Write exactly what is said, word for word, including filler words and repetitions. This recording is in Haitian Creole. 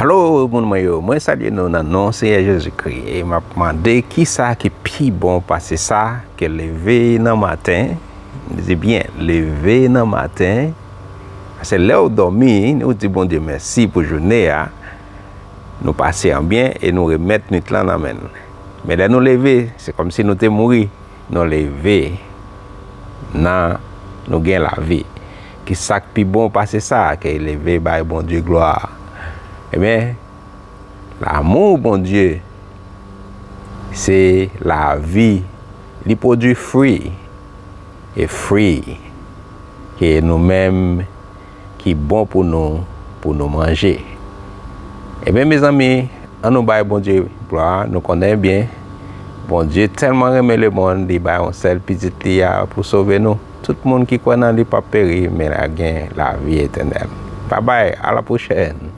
Alo, moun mwen yo, mwen salye nou nan non Senyè Jezikri. E m ap mande, kisa ki pi bon pase sa ke leve nan maten? M di byen, leve nan maten. Paske lè w dòmi, ou di Bondye mèsi pou jounen an. Nou pase an byen e nou remèt nwit lan nan men l. Men lè nou leve, se kòmsi nou te mouri. Nou leve nan, nou gen lavi. Kisa k pi bon pase sa ke leve bay Bondye glwa? Ebyen, lanmou Bondye se lavi. Li pwodui fwi. E fwi ke nou menm ki bon pou nou, pou nou manje. Ebyen, mezanmi, ann nou bay Bondye glwa. Nou konnen byen, Bondye tèlman renmen lemonn, li bay yon sèl pitit li a pou sove nou. Tout moun ki kwè nan li p ap peri, men l ap gen lavi etènèl. Babay, a la pwochèn.